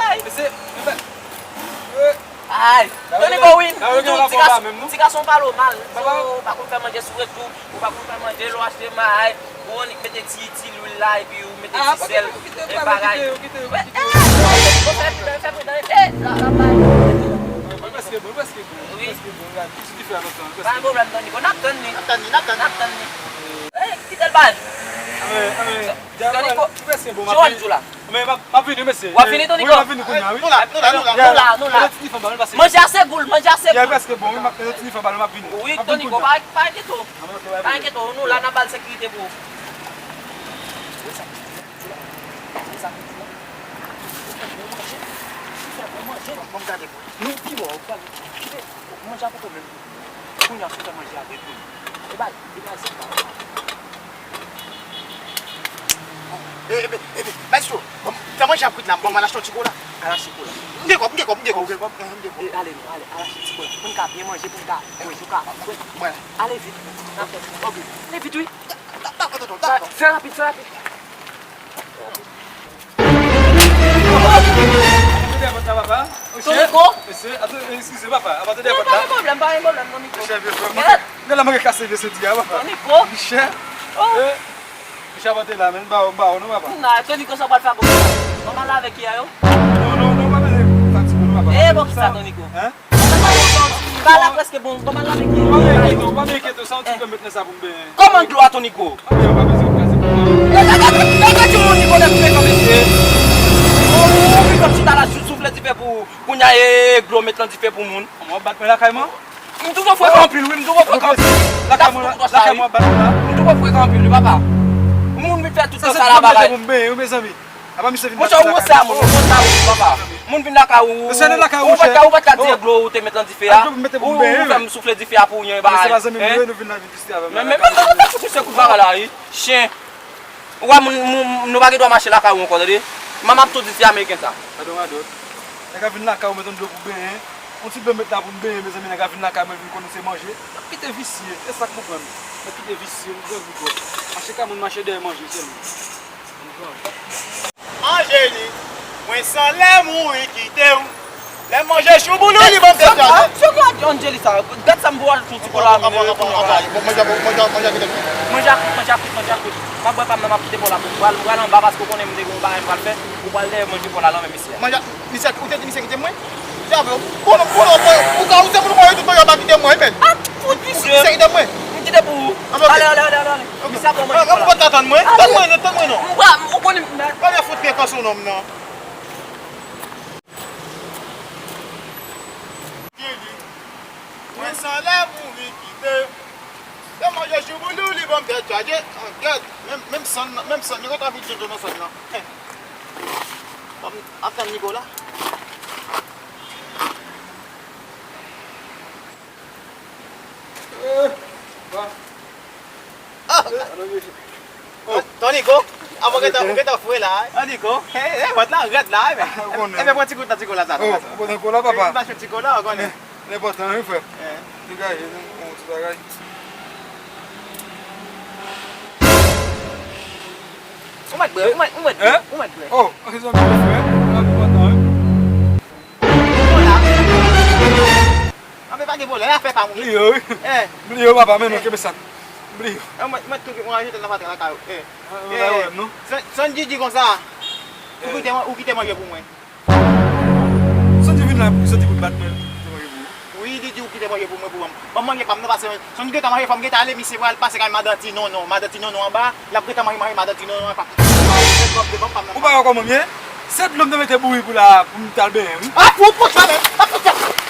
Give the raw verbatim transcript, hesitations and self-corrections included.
bay. Mesye, mesye. Ay, Tony Go win. M di w, ti gason, ti gason pale w mal. So, ou pa konn fè manje sou retou, ou pa konn fè manje lè w achte may, ou annik mete ti, ti lwil la, epi ou mete ti sèl, e bagay. Ou fè pridan, fè pridan, e la, la, bay. Mwen prèske bon, mwen prèske bon, mwen prèske bon, gade, tout dife a lontan, mwen prèske bon. Pa gen pwoblèm, Tony Go, n ap tann li. N ap tann li, n ap tann li. N ap tann li. Ey, kite l bay. Tony Go, ki wè l di w la? Men m ap, m ap vini, mesye. W ap vini, Tony Go? Wi, m ap vini kounye a, wi. Nou la, nou la, nou la, nou la. Nou la, nou la. Manje a se gou l, manje a se gou l. Prèske bon, wi, m ap, ti fanm, m ap vini. Wi, Tony Go, pa, pa enkyete w. Pa enkyete w, nou la, n ap ba l sekirite pou ou. Ban m gade pou ou. Nou pi bon, ou pral kite manje a poko menm. Kounye a, sou fè manje a vre kounye a. E bay, e bay, se pa. E, e, e, e, maestro, bon, fè manje a kwit la, bon, m al achte yon ti kola. Al achte kola. M gen kòb, m gen kòb, m gen kòb. Ou gen kòb? Ehe, m gen kòb. E, ale non, ale, al achte ti kola. Pou n ka byen manje, pou n ka bwè, pou n ka bwè. Ale vit. Ok. Ale vit, wi. Dakò, tonton, dakò. Fè rapid, fè rapid. Atè dèyè pòt la, papa. Tony Go. Mesye, atè, eskize, papa. Atè dèyè pòt la. Pa gen pwoblèm, pa gen pwoblèm, Tony Go. Mesye, vye frè. Gade la, mwen kase vye senti a, papa. Tony Go. Michè. Oh. Eh, Michè, atè la, men, ba, ba, non, papa. Nan, Tony Go, sa w pral fè a bon. Ban m al lave kiyè yo. Non, non, non, pa bezwen fatige, non, papa. Eh, bon, kisa, Tony Go? Hein? Kay la prèske bon, bon, m al lave kiyè. Ou pa byen enkyete w, ou pa byen enkyete w, sa yon ti dlo m met nan sa pou m benyen. Kòman dlo a, Tony Go? Ou pa bezwen kraze kò w. E, gade, gade, gade, gade yon moun ki konnen frekan, mesye. Ou, ou, ou, ou chita la, sou, soufle dife pou, kounye a, e, dlo met nan dife pou moun. Kòman w ap bat mwen lakay mwen? M twouve w frekan anpil, wi, m twouve w frekan anpil. Lakay mwen, lakay mwen w ap bat mwen la? M twouve w frekan anpil, wi, papa. Moun vin fè tout tan sa la, bagay. Sa se dlo m mete pou m benyen, wi, mezanmi. Apa misye vin bat lakay mwen? Monchè, ou wè sa, moun, ou wè sa, moun, papa. Moun vin lakay ou, ou pa t ka, ou pa t ka di e dlo ou te met nan dife a. Ou, ou fè m soufle dife a pou yon bagay. Hein? Men, men, men, men, fout misye kout bagay la, wi. Chen. Ou wè, moun, moun, nou pa gen dwa mache lakay ou ankò, tande? Manman ap tou di ti ameriken sa. Gadon radòt. Nèg ap vin lakay ou, met yon dlo pou benyen. Yon ti dlo m met la pou m benyen, mezanmi, nèg la vin lakay mwen, vin konnen se manje. N ap kite visye, se sa k pou pran m. N ap kite visye, m grangou twòp. Mache ka moun mache dèyè manje sèlman. Anjeli, mwen sanlè mouri kite w. Lè manje chouboulouli ban m tèt chaje. Anjeli sa, gad sa m pou al sou ti kola. Manje, manje, manje kite m. Manje a kwit, manje a kwit, manje a kwit. M ap bwè pa m nan, m ap kite bò la. M pral, m pral anba paske w konnen m te gen yon bagay m pral fè. Ou pral dèyè manje bò la, lanmè mesye a. Manje, misye, ou te di misye kite mwen? Javè, bon, bon, bon, ou ka, ou se pou nou mwen tout mwen, yo pa kite mwen, men. Ah, fout misye. Misye kite mwen. M kite pou ou. Ah, ok. Ale, ale, ale, ale, ale. Ok. Misye ap manje bò la. Ou pa tann mwen? Tann mwen, tann mwen non. M pa, ou konnen m. Gade fout pye kanson nonm nan. Mwen sanlè mouri kite. Yo manje chouboulouli ban m tèt chaje. Gad, menm, menm sann, menm sann, li kontan vin jojo nan sann nan. Ban m ap tann Nikola. Eh, ba. Ah, eh, alò, mesye. Oh. Ton Niko, a mwen gentan, ou gentan fre la, eh. Ton Niko, eh, eh, vant la rèd la, eh, men. Ou konnen. Eh, men pran ti gout nan ti kola sa, oh, papa. Ou konnen kola, papa. Eh, pa ti kola, ou konnen. Men, li enpòtan, wi, frè. Eh. Li gaye, non, yon ti bagay. Ou mèt bwè, ou mèt, ou mèt bwè, hein? Ou mèt bwè. Oh, se zanmi, frè. Li enpòtan, wi. Kola. Anben pa gen pwoblèm, afè pa m wi. Bliye yo, wi. Eh. Bliye yo, papa, men non, kenbe sa. Bliye yo. Eh, mwen, mwen tou, mwen rajoute nan fatra lakay ou. Eh. Ah, eh, non. San, san Didi konsa. Ou kite, ou kite manje pou mwen. San Didi vin la, pou San Didi pou bat mwen, kite manje pou ou. Wi, Didi, ou kite manje pou mwen, pou mwen. Ban m manje pa m nan, pase, san Didi gentan manje, fò m gentan ale, misye pral pase kay madan Ti Nono. Madan Ti Nono anba, l ap gentan manje, manje madan Ti Nono anba. Ou pa wè kòman m ye? Se dlo m te mete bouyi pou la, pou m t al benyen, wi. Ah, pou, pou sa, men. Ah, pou sa.